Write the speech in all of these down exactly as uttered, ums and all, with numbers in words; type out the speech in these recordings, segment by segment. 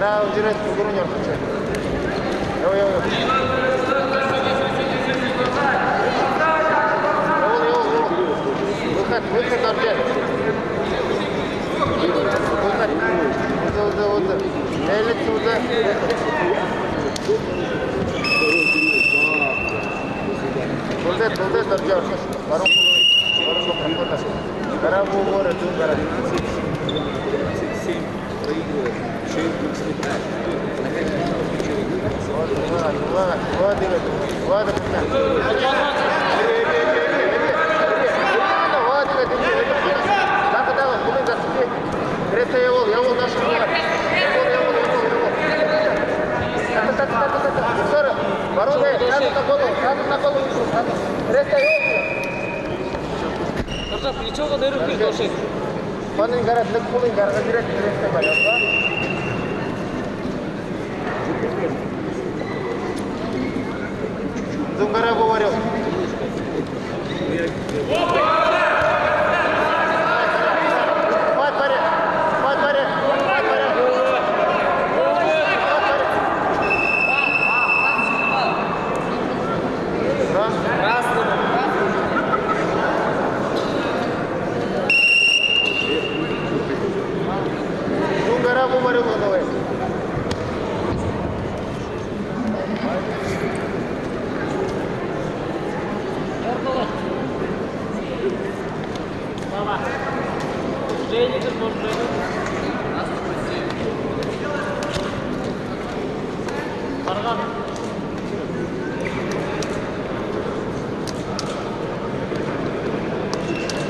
Гара, үдэрөөд, үгэрөө орохо ши. Ябаа, ябаа, ябаа. Ябуул, ябуул, ябуул. Выход, выход, оржо. Выход. Үзэ, үзэ, үзэ. Нээлэдэ үзэ. Тулдаа, тулдаа, оржо, орохо ши. Баруун, баруун, баруун. Гара, гү, гү, гү, гара. Хонин гараад, нэгэ хүлынь гаргажа ерээд, тэрээстэй бариад лэ. Зүүн гараа гү бариул. Хват бари, хват бари, хват бари. Раз. Раз. Зүүн гараа гү бариул, давай.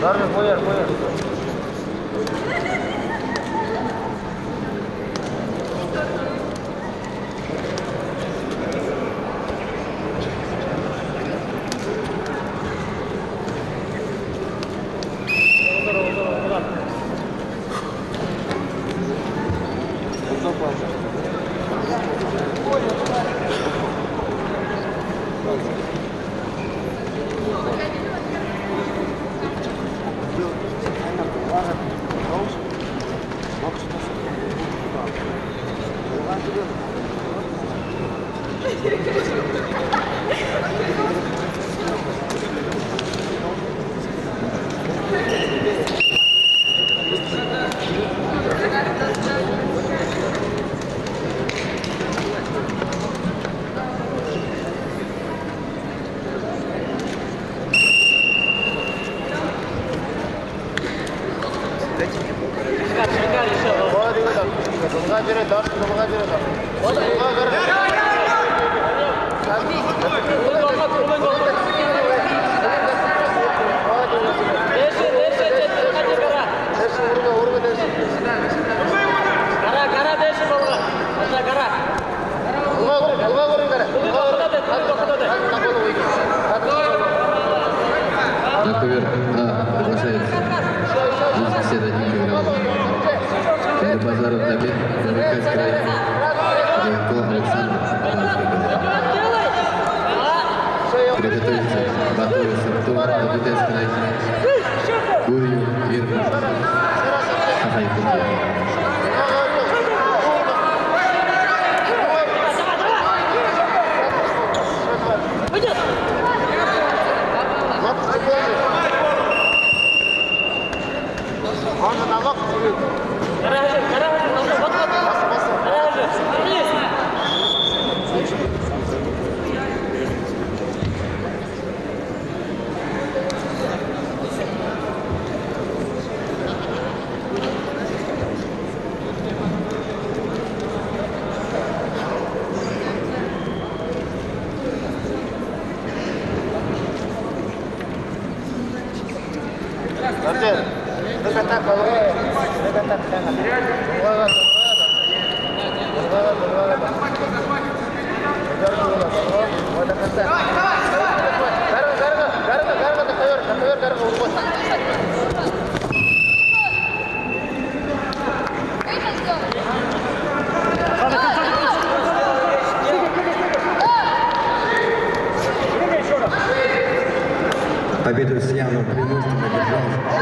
Дарвин, пояр, пояр. Такой вверх. А, приглашается председатель федерала. Базаров Дамир, Забайкальский край. Левко Александр, Забайкальский край. Приготовиться. Батуев Сартур, Забайкальский край. Гурьев Ирвин, Саха-Якутия. Можно на локоть? Победу с явным преимуществом одержал